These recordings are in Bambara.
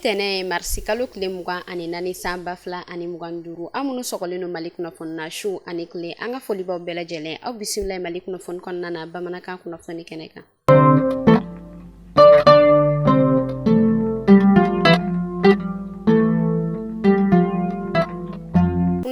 tɛnɛ ye marisi kalo tile 24 san 2025. Aw minnu sɔgɔlen don Mali kunnafoni na su ani tile, an ka foli b'aw bɛɛ lajɛlen. Aw bisimila Mali kunnafoni kɔnɔna na bamanankan kunnafoni kɛnɛ kan.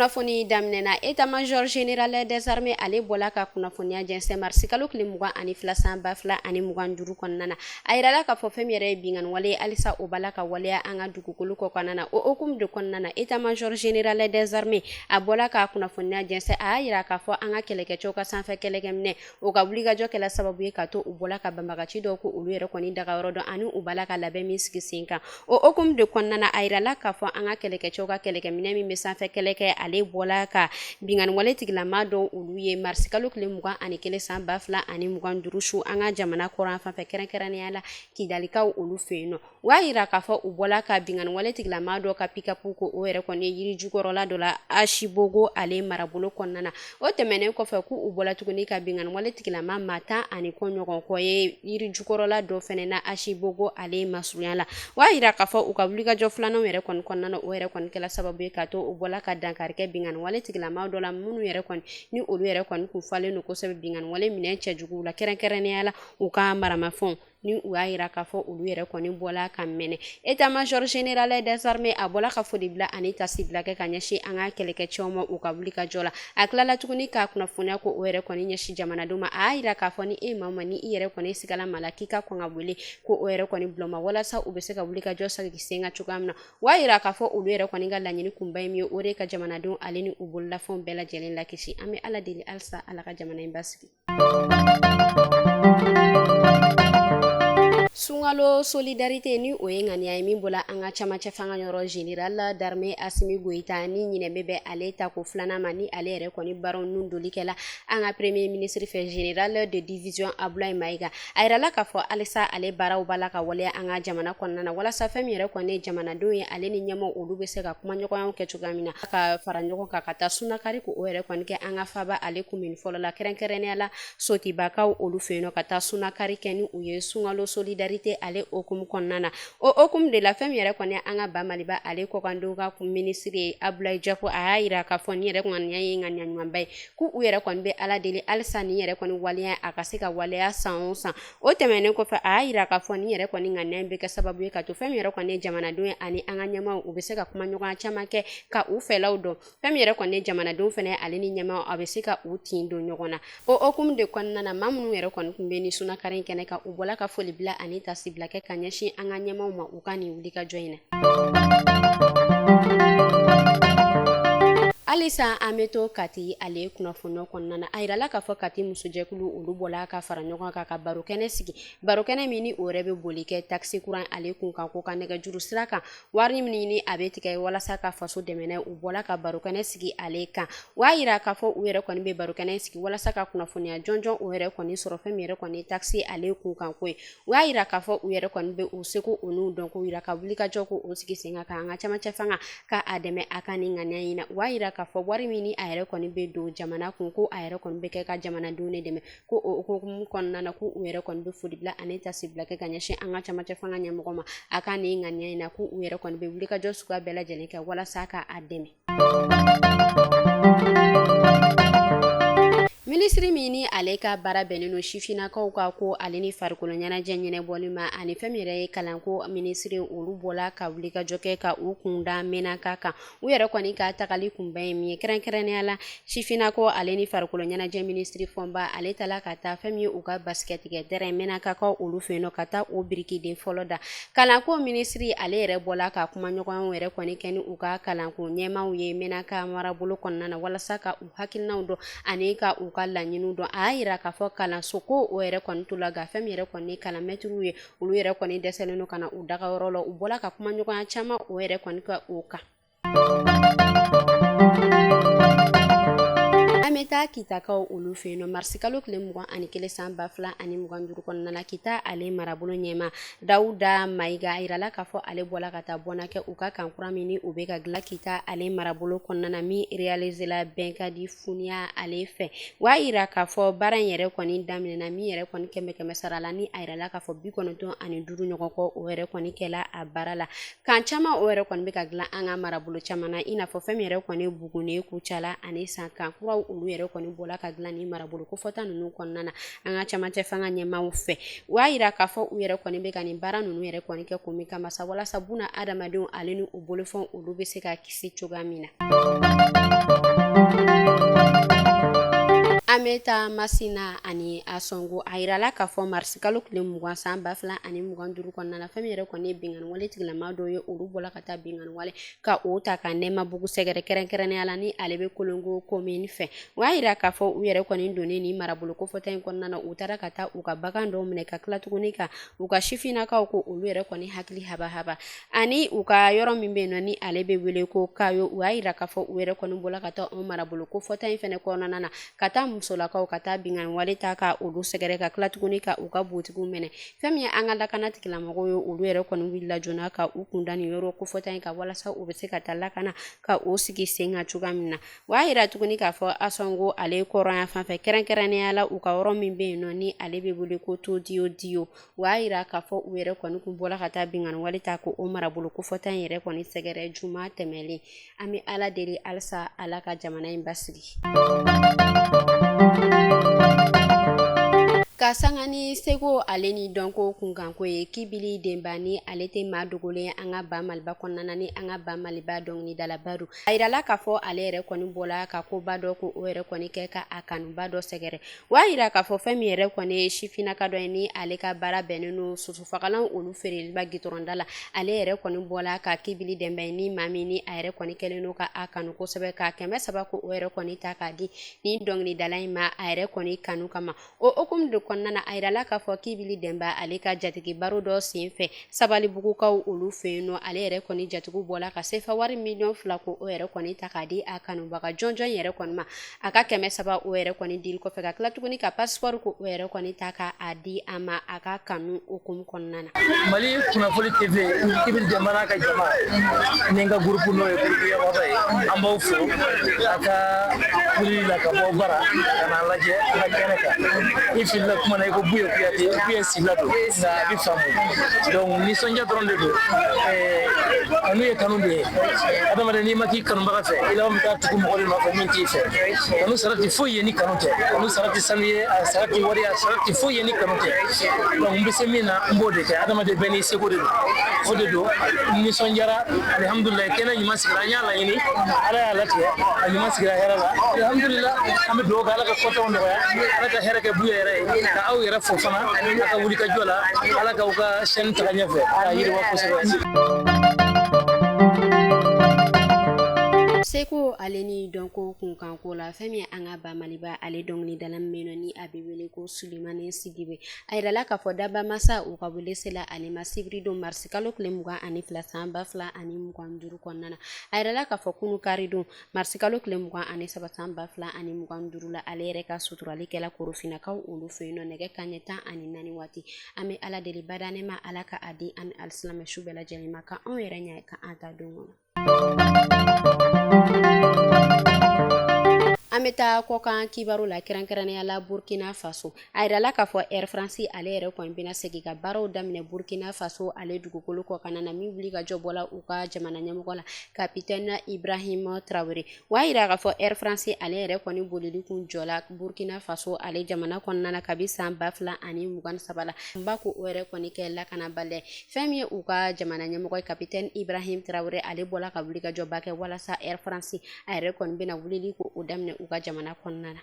Kunnafoni daminɛ na, état major général des armées ale bɔla ka kunnafoniya jɛnsɛn marisi kalo tile 22 san 2025 kɔnɔna na. A yirala k'a fɔ fɛn min yɛrɛ ye binkanni wale halisa o b'a la ka waleya an ka dugukolo kɔkanna na. O hukumu de kɔnɔna na, état major général des armées a bɔla ka kunnafoniya jɛnsɛn. A y'a yira k'a fɔ an ka kɛlɛkɛcɛw ka sanfɛ kɛlɛkɛminɛ o ka wulikajɔ kɛla sababu ye ka to u bɔla ka banbagaci dɔw ko olu yɛrɛ kɔni dagayɔrɔ dɔn ani u b'a la ka labɛn min sigi sen kan. O hukumu de kɔnɔna na, a yirala k'a fɔ an ka kɛlɛkɛcɛw ka kɛlɛkɛminɛ min bɛ sanfɛ kɛlɛ kɛ, ale bɔla ka binkanni wale tigilama dɔw olu ye marisi kalo tile 21 san 2025 su an ka jamana kɔrɔn fan fɛ, kɛrɛnkɛrɛnnenya la Kidalikaw olu fɛ yen nɔ. U y'a yira k'a fɔ u bɔla ka binkanni wale tigilama dɔ ka pikapu ko o yɛrɛ kɔni ye yiri jukɔrɔla dɔ la Asibogo ale marabolo kɔnɔna na. O tɛmɛnen kɔfɛ, k'u u bɔla tuguni ka binkanni wale tigilama maa tan ani kɔ ɲɔgɔn kɔ ye yiri jukɔrɔla dɔ fɛnɛ na Asibogo ale masurunya la. U y'a yira k'a fɔ u ka wulikajɔ filanan yɛrɛ kɔni kɔnɔna na, o yɛrɛ kɔni kɛla sababu ye k'a to u bɔla ka dankari kɛ binkanni wale tigilama dɔ la, minnu yɛrɛ kɔni ni olu yɛrɛ kɔni kun falen don kosɛbɛ binkanni wale minɛn cɛjuguw la, kɛrɛnkɛrɛnnenya la u ka maramafɛnw, ni u y'a yira k'a fɔ olu yɛrɛ kɔni bɔla ka mɛnɛ. État major général des armées a bɔla ka foli bila ani tasibila kɛ ka ɲɛsin an ka kɛlɛkɛcɛw ma u ka wulikajɔ la. A tilala tuguni ka kunnafoniya ko o yɛrɛ kɔni ɲɛsin jamanadenw ma. A y'a yira k'a fɔ ni e maa ma ni i yɛrɛ kɔni sigala maa la, k'i ka kɔn ka wele ko o yɛrɛ kɔni bila ma walasa u bɛ se ka wulikajɔ sigi sen kan cogoya min na. U y'a yira k'a fɔ olu yɛrɛ kɔni ka laɲini kunba ye min ye, o de ye ka jamanadenw ale ni u bololafɛnw bɛɛ lajɛlen lakisi. An bɛ Ala deli halisa Ala ka jamana in basigi. Sunkalo solidarité, ni o ye ŋaniya ye min bɔla an ka camancɛ fanga yɔrɔ général d'armée Asimi Goyita, ni ɲinɛ bɛ bɛn ale tako filanan ma, ni ale yɛrɛ kɔni baaraw nun doli kɛla an ka premier ministre fɛ, général de division Abdoulaye Maïga. A yirala k'a fɔ halisa ale baaraw b'a la ka waleya an ka jamana kɔnɔna na, walasa fɛn min yɛrɛ kɔni ye jamanadenw ye ale ni ɲɛmaaw, olu bɛ se ka kumaɲɔgɔnyaw kɛ cogoya min na, ka fara ɲɔgɔn kan ka taa sunakari ko o yɛrɛ kɔni kɛ an ka faba ale commune fɔlɔ la, kɛrɛnkɛrɛnnenya la Sotibakaw olu fɛ yen nɔ, ka taa sunakari kɛ ni u ye sunkalo solidarité ale hukumu kɔnɔna na. O hukumu de la, fɛn min yɛrɛ kɔni an ka ba Maliba ale kɔkandenw ka minisiri ye Abdoulaye Diop, a y'a yira k'a fɔ nin yɛrɛ ŋaniya ye ŋaniya ɲumanba ye, k'u u yɛrɛ kɔni bɛ Ala deli halisa nin yɛrɛ kɔni waleya a ka se ka waleya san o san. O tɛmɛnen kɔfɛ, a y'a yira k'a fɔ nin yɛrɛ kɔni ŋaniya bɛ kɛ sababu ye ka to fɛn min yɛrɛ kɔni ye jamanadenw ye ani an ka ɲɛmaaw, u bɛ se ka kumaɲɔgɔnya caman kɛ ka u fɛlaw dɔn. Fɛn min yɛrɛ kɔni ye jamanadenw fɛnɛ ale ni ɲɛmaaw, a bɛ se ka u tin don ɲɔgɔn na. O hukumu de kɔnɔna na, maa minnu yɛrɛ kɔni tun bɛ ni sunakari in kɛnɛ kan, u bɔla ka foli bila ani tasibila kɛ ka ɲɛsin an ka ɲɛmaaw ma u ka nin wulikajɔ in na. Halisa an bɛ to Kati ale kunnafoniyaw kɔnɔna na. A yirala k'a fɔ Kati musojɛkulu olu bɔla ka fara ɲɔgɔn kan ka barokɛnɛ sigi, barokɛnɛ min ni o yɛrɛ bɛ boli kɛ taxe kuran ale kun kan, ko ka nɛgɛjuru sira kan wari min ni a bɛ tigɛ walasa ka faso dɛmɛ. U bɔla ka barokɛnɛ sigi ale kan. U y'a yira k'a fɔ u yɛrɛ kɔni bɛ barokɛnɛ sigi walasa ka kunnafoniya jɔnjɔn o yɛrɛ kɔni sɔrɔ fɛn min yɛrɛ kɔni taxe ale kun kan ko ye. U y'a yira k'a fɔ u yɛrɛ kɔni bɛ u seko u n'u dɔnko yira ka wulikajɔ ko o sigi sen kan ka an ka camancɛ fanga ka a dɛmɛ a ka nin ŋaniya in na. U y'a yira k'a fɔ wari min ni a yɛrɛ kɔni bɛ don jamana kun, ko a yɛrɛ kɔni bɛ kɛ ka jamanadenw de dɛmɛ, ko o hukumu kɔnɔna na, ko u yɛrɛ kɔni bɛ foli bila ani tasibila kɛ ka ɲɛsin an ka camancɛ fanga ɲɛmɔgɔ ma a ka nin ŋaniya in na, ko u yɛrɛ kɔni bɛ wulikajɔ suguya bɛɛ lajɛlen kɛ walasa ka a dɛmɛ. Minisiri min ni ale ka baara bɛnnen don sifinnakaw ka ko ale ni farikolo ɲɛnajɛ ɲɛnabɔli ma, ani fɛn min yɛrɛ ye kalanko minisiri, olu bɔla ka wulikajɔ kɛ ka u kun da Menaka kan. U yɛrɛ kɔni ka tagali kunba ye min ye, kɛrɛnkɛrɛnnenya la sifinnako ale ni farikolo ɲɛnajɛ minisiri Fɔnba, ale taala ka taa fɛn min ye u ka basikɛtikɛ terrain Menakakaw olu fɛ yen nɔ, ka taa o birikiden fɔlɔ da. Kalanko minisiri ale yɛrɛ bɔla ka kumaɲɔgɔnyaw yɛrɛ kɔni kɛ ni u ka kalanko ɲɛmaaw ye Menaka marabolo kɔnɔna na, walasa ka u hakilinaw dɔn ani ka u ka laɲiniw dɔn. A y'a yira k'a fɔ kalanso ko o yɛrɛ kɔni to la, nka fɛn min yɛrɛ kɔni kalan mɛtiriw ye, olu yɛrɛ kɔni dɛsɛlen don ka na u dagayɔrɔ la. U bɔla ka kumaɲɔgɔnya caman o yɛrɛ kɔni kɛ o kan. An bɛ taa Kitakaw olu fɛ yen nɔ marisikalo tile 21 san 2025 kɔnɔna na, Kita ale marabolo ɲɛmaa Dawuda Mayiga, a yirala k'a fɔ ale bɔla ka taa bɔnna kɛ u ka camp kura min ni u bɛ ka dilan Kita ale marabolo kɔnɔna na, min réalisé la Bɛnkadi Funiya ale fɛ. O y'a yira k'a fɔ baara in yɛrɛ kɔni daminɛna, min yɛrɛ kɔni kɛmɛ kɛmɛ sara la, ni a yirala k'a fɔ 95 ɲɔgɔn kɔ o yɛrɛ kɔni kɛla a baara la. Camp caman o yɛrɛ kɔni bɛ ka dilan an ka marabolo caman na, i n'a fɔ fɛn min yɛrɛ kɔni Buguni, Kucala ani San. Camp kuraw olu yɛrɛ kɔni bɔla ka dilan ni marabolo kofɔta ninnu kɔnɔna na an ka camancɛ fanga ɲɛmaaw fɛ. O y'a yira k'a fɔ u yɛrɛ kɔni bɛ ka nin baara ninnu yɛrɛ kɔni kɛ kun min kama sa, walasa buna adamadenw ale ni u bolofɛnw olu bɛ se ka kisi cogoya min na. An bɛ taa Masina ani Asɔngo. A yirala k'a fɔ marisikalo tile 20 san 2025 kɔnɔna na, fɛn min yɛrɛ kɔni ye binkanni wale tigilama dɔw ye, olu bɔla ka taa binkanni wale ka o ta ka Nɛmabugu sɛgɛrɛ, kɛrɛnkɛrɛnnenya la ni ale bɛ Kolongo komini fɛ. O y'a yira k'a fɔ u yɛrɛ kɔni donnen ni marabolo kofɔta in kɔnɔna na, u taara ka taa u ka bagan dɔw minɛ ka tila tuguni ka u ka sifinnakaw ko olu yɛrɛ kɔni hakili habahaba ani u ka yɔrɔ min bɛ yen nɔ ni ale bɛ wele ko Kayo. U y'a yira k'a fɔ u yɛrɛ kɔni bɔla ka taa o marabolo kofɔta in fɛnɛ kɔnɔna na ka taa musolakaw ka taa binkanni wale ta ka olu sɛgɛrɛ ka tila tuguni ka u ka butigiw minɛ. Fɛn min ye an ka lakana tigilamɔgɔw ye, olu yɛrɛ kɔni wulila joona ka u kunda nin yɔrɔ kofɔta in kan walasa u bɛ se ka taa lakana ka o sigi sen kan cogoya min na. O y'a yira tuguni k'a fɔ Asɔngo ale kɔrɔnya fan fɛ, kɛrɛnkɛrɛnnenya la u ka yɔrɔ min bɛ yen nɔ ni ale bɛ wele ko Todiyo Diyo, o y'a yira k'a fɔ u yɛrɛ kɔni kun bɔla ka taa binkanni wale ta ko o marabolo kofɔta in yɛrɛ kɔni sɛgɛrɛ juma tɛmɛlen. An bɛ Ala deli halisa Ala ka jamana in basigi. Ka sanga ni seko ale ni dɔnko kunkanko ye, Kibili Denba ni ale tɛ maa dogolen an ka ba Maliba kɔnɔna na, ni an ka ba Maliba dɔnkilidalaba don. A yirala k'a fɔ ale yɛrɛ kɔni bɔla ka koba dɔ ko o yɛrɛ kɔni kɛ ka a kanuba dɔ sɛgɛrɛ. O y'a yira k'a fɔ fɛn min yɛrɛ kɔni ye sifinnaka dɔ ye, ni ale ka baara bɛnnen don sosofagalan olu feereli ma gitɔrɔnda la, ale yɛrɛ kɔni bɔla ka Kibili Denba ye, ni maa min ni a yɛrɛ kɔni kɛlen don ka a kanu kosɛbɛ, ka 300 ko o yɛrɛ kɔni ta k'a di ni dɔnkilidala in ma a yɛrɛ kɔni kanu kama. O hukumu de kɔnɔna na, a yirala k'a fɔ Kibili Denba ale ka jatigi baro dɔ sen fɛ Sabalibugukaw olu fɛ yen nɔ, ale yɛrɛ kɔni jatigiw bɔla ka sefa wari 2 miliyɔn ko o yɛrɛ kɔni ta k'a di a kanubaga jɔnjɔn yɛrɛ kɔni ma, a ka 300 o yɛrɛ kɔni dili kɔfɛ, ka tila tuguni ka passeport ko o yɛrɛ kɔni ta k'a di a ma a ka kanu hukumu kɔnɔna na. Mali kunnafoni TV, Kibili Denba n'a ka jama ni n ka groupe, n'o ye groupe Yamaba ye, an b'aw fo a ka wulili la ka bɔ bara ka n'a lajɛ an ka kɛnɛ kan. I filila kuma na, i ko Buye Kuyate, Buye Sila don, nka a bɛ faamu. Donc nisɔndiya dɔrɔn de don. Kanu ye kanu de ye. Adamaden, n'i ma k'i kanubaga fɛ, i laban bɛ taa tugu mɔgɔ de nɔfɛ min t'i fɛ. Kanu sara tɛ foyi ye ni kanu tɛ. Kanu sara tɛ sanu ye, a sara tɛ wari ye, a sara tɛ foyi ye ni kanu tɛ. Donc n bɛ se min na, n b'o de kɛ. Adamaden bɛɛ n'i seko de don, o de don. N nisɔndiyara, alihamudulilayi. Kɛnɛ ɲuman sigira, an y'a laɲini, Ala y'a latigɛ, a ɲuman sigira hɛrɛ la, alihamudulilayi. An bɛ dugawu kɛ, Ala ka kɔtaw nɔgɔya, Ala ka hɛrɛ kɛ Buye yɛrɛ ye, ka aw yɛrɛ fo fana a ka wuli ka jɔ la. Ala k'aw ka chaîne taga ɲɛfɛ k'a yiriwa kosɛbɛ. Seko ale ni dɔnko kunkanko la, fɛn min an ka ba Maliba ale dɔnkilidala min bɛ ni a bɛ wele ko Sulemani Sidibe, a yirala k'a fɔ daba masa u ka wele sela ale ma sibiri don marisi kalo tile 22 san 2025 kɔnɔna na. A yirala k'a fɔ kunu kari don marisi kalo tile 23 san 2025 la, ale yɛrɛ ka suturali kɛla Korofinakaw olu fɛ yen nɔ nɛgɛ kanɲɛ 14 waati. An bɛ Ala deli bada ne ma, Ala ka a di an ni alisilamɛ su bɛɛ lajɛlen ma, ka anw yɛrɛ ɲɛ ka an ta don kɔnɔ. An bɛ taa kɔkan kibaru la, kɛrɛnkɛrɛnnenya la Burkina Faso. A yirala k'a fɔ Air France ale yɛrɛ kɔni bɛna segin ka baaraw daminɛ Burkina Faso ale dugukolo kɔkanna na, min wuli ka jɔ bɔla u ka jamana ɲɛmɔgɔ la, capitaine Ibrahim Traoré. O y'a yira k'a fɔ Air France ale yɛrɛ kɔni bolili kun jɔla Burkina Faso ale jamana kɔnɔna na kabi san 2023 la. N ba ko o yɛrɛ kɔni kɛ lakanabaliya. Fɛn min ye u ka jamana ɲɛmɔgɔ ye, capitaine Ibrahim Traoré, ale bɔla ka wuli ka jɔba kɛ walasa Air France a yɛrɛ kɔni bɛna wulili ko o daminɛ u ka jamana kɔnɔna na.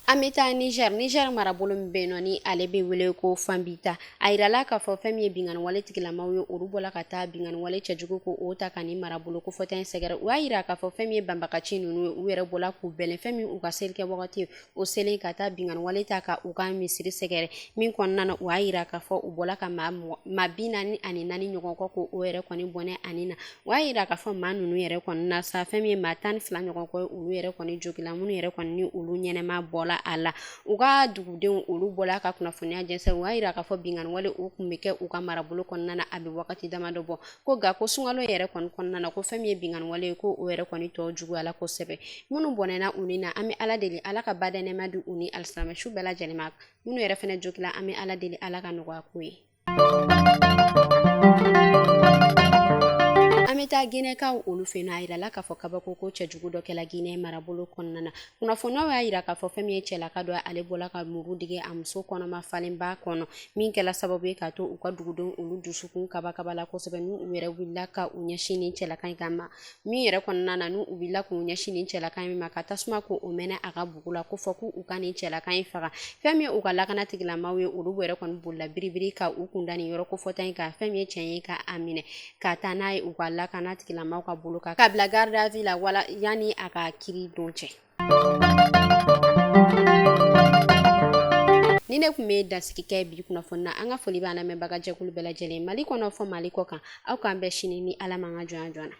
An An bɛ taa Niger. Niger marabolo min bɛ yen nɔ ni ale bɛ wele ko Fambita, a yirala k'a fɔ fɛn min ye binkanni wale tigilamaw ye, olu bɔla ka taa binkanni wale cɛjugu ko o ta ka nin marabolo kofɔta in sɛgɛrɛ. U y'a yira k'a fɔ fɛn min ye banbagaci ninnu ye, u yɛrɛ bɔla k'u bɛlɛn fɛn min u ka seli kɛ wagati o selen ka taa binkanni wale ta ka u ka misiri sɛgɛrɛ min kɔnɔna na. U y'a yira k'a fɔ u bɔla ka maa 44 ɲɔgɔn kɔ ko o yɛrɛ kɔni bɔnɛ ani na. U y'a yira k'a fɔ maa ninnu yɛrɛ kɔni na sa, fɛn min ye maa 12 ɲɔgɔn kɔ ye, olu yɛrɛ kɔni jogila, minnu yɛrɛ kɔni ni olu ɲɛnɛma bɔla a la. U ka dugudenw olu bɔla ka kunnafoniya jɛnsɛn. U y'a yira k'a fɔ binkanni wale o kun bɛ kɛ u ka marabolo kɔnɔna na a bɛ wagati damadɔ bɔ ko, nka ko sunkalo yɛrɛ kɔni kɔnɔna na, ko fɛn min ye binkanni wale ye, ko o yɛrɛ kɔni tɔ juguyala kosɛbɛ. Minnu bɔnɛna u ni na, an bɛ Ala deli Ala ka baden nɛɛma di u ni alisilamɛ su bɛɛ lajɛlen ma. Minnu yɛrɛ fɛnɛ jogila, an bɛ Ala deli Ala ka nɔgɔya k'u ye. An bɛ taa Ginɛkaw olu fɛ yen. A yirala k'a fɔ kabako ko cɛjugu dɔ kɛla Ginɛ marabolo kɔnɔna na. Kunnafoniyaw y'a yira k'a fɔ fɛn min ye cɛlaka dɔ, ale bɔla ka muru digi a muso kɔnɔma falenba kɔnɔ, min kɛla sababu ye k'a to u ka dugudenw olu dusukun kabakabala kosɛbɛ, n'u u yɛrɛ wulila ka u ɲɛsin nin cɛlaka in kama. Min yɛrɛ kɔnɔna na, n'u wulila k'u ɲɛsin nin cɛlaka in ma ka tasuma ko o mɛnɛ a ka bugu la, ko fɔ k'u ka nin cɛlaka in faga. Fɛn min u ka lakana tigilamaw ye, olu yɛrɛ kɔni bolila biribiri ka u kunda nin yɔrɔ kofɔta in kan. Fɛn min ye cɛ ye, ka a minɛ ka taa n'a ye u ka lakana tigilamaw ka bolo kan ka bila garde à vue la wala yanni a ka kiri don cɛ. Ni ne tun bɛ dansigi kɛ bi kunnafoni na. An ka foli b'an lamɛnbaga jɛkulu bɛɛ lajɛlen, Mali kɔnɔ fɔ Mali kɔ kan. Aw k'an bɛn sini ni Ala m'an ka jɔnya joona.